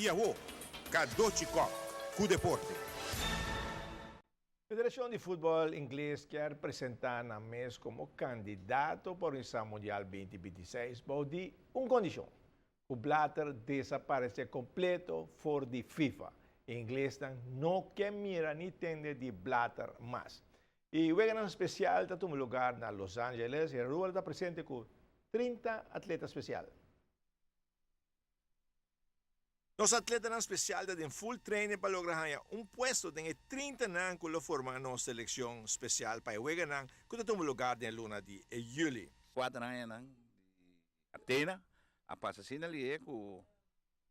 I awo, Cadochi Kock ku deporte. Federacion di Futbol Ingles kier presenta nan mes como candidato pa organisa Mundial 2026 bou di un condicion, cu Blatter desaparece completo for di FIFA. E inglesnan no kier mira ni tende di Blatter mas. E weganan special ta tuma lugar na Los Angeles y Aruba ta presente cu 30 atleta special. Nos atletanan special ta den full training pa logra haña un puesto den e 30 nan cu lo forma nos seleccion special pa e weganan cu ta tuma lugar den luna di juli. 4 añanan di Atena a pasa asina lihe cu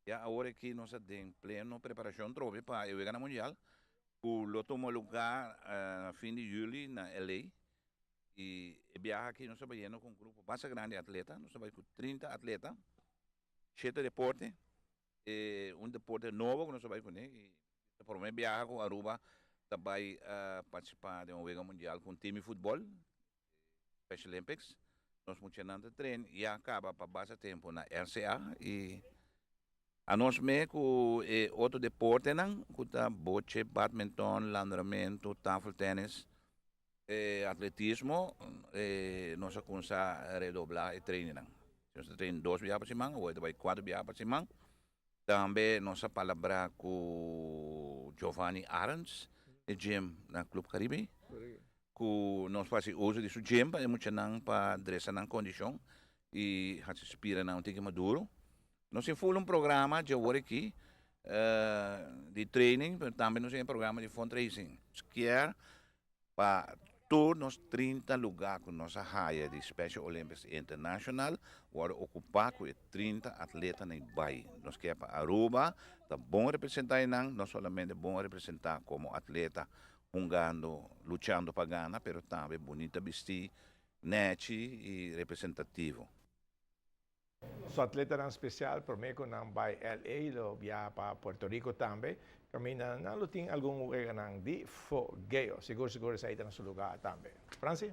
ya awor aki nos ta den pleno preparacion trobe pa e Wega Mundial cu lo tuma lugar na fin di juli na LA. Y e biaha aki nos ta bayendo cu un grupo bastante grandi di atleta, nos ta bay cu 30 atleta, 7 deporte, un deporte nobo cu nos ta bay cu ne, y pa mi biaha cu Aruba tambe participa den un Wega Mundial cu un team di futbol, Special Olympics. Nos muchanan ta train ya caba pa basta tempo na RCA y anos mes cu otro deportenan, cu ta bocce, badminton, landramento, tafeltennis, atletismo, nos a cuminsa redobla e training. Nos ta train 2 biaha pa siman, awor ta bay 4 biaha pa siman. Tambe nos a palabra cu Giovanni Arends, e gym na Club Caribe, cu nos ta haci uso di su gym pa muchanan pa drecha nan condicion y haci spira nan un tiki mas duro. Nos tin un programa di awor aki di training, mas tambe nos tin un programa di fundraising. Kier pa tur nos 30 lugar cu nos a haya di Special Olympics International, awor ocupa cu 30 atletanan bay. Nos kier pa Aruba ta bon representa, no solamente bon representa como atleta, hungando, luchando pa gana, pero tambe bunita bisti, nechi y representativo. Su atletanan special, prome cu nan bay LA, lo biaha pa Puerto Rico tambe. Caminda nan lo tin algun weganan di fogeo. Sigur, sigur, esey ta na su lugar tambe. Franci?